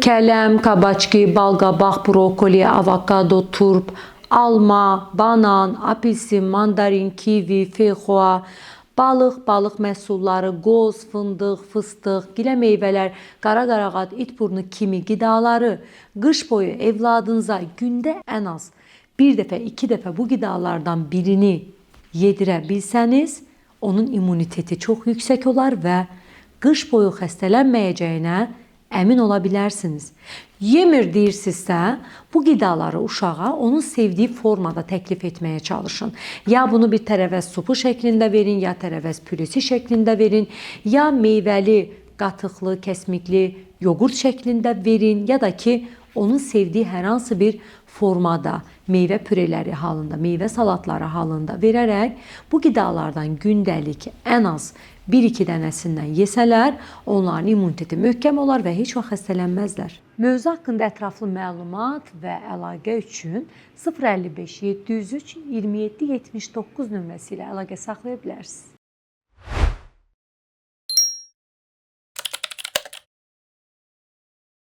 Kələm, kabaçki, balqabaq, brokoli, avokado, turp, alma, banan, apelsin, mandarin, kivi, feyxoa, balıq, balıq məhsulları, qoz, fındıq, fıstıq, gilə meyvələr, qara qarağat, itburnu kimi qidaları qış boyu evladınıza gündə ən az bir dəfə, iki dəfə bu qidalardan birini yedirə bilsəniz, onun immuniteti çox yüksək olar və qış boyu xəstələnməyəcəyinə əmin ola bilərsiniz. Yemir deyirsinizsə, bu qidaları uşağa onun sevdiyi formada təklif etməyə çalışın. Ya bunu bir tərəvəz supu şəklində verin, ya tərəvəz püresi şəklində verin, ya meyvəli, qatıqlı, kəsmikli yoğurt şəklində verin, ya da ki onun sevdiyi hər hansı bir formada, meyvə püreləri halında, meyvə salatları halında verərək bu qidalardan gündəlik ən az 1-2 dənəsindən yesələr, onların immuniteti möhkəm olar və heç vaxt xəstələnməzlər. Mövzu haqqında ətraflı məlumat və əlaqə üçün 055 703 27 79 nömrəsi ilə əlaqə saxlaya bilərsiniz.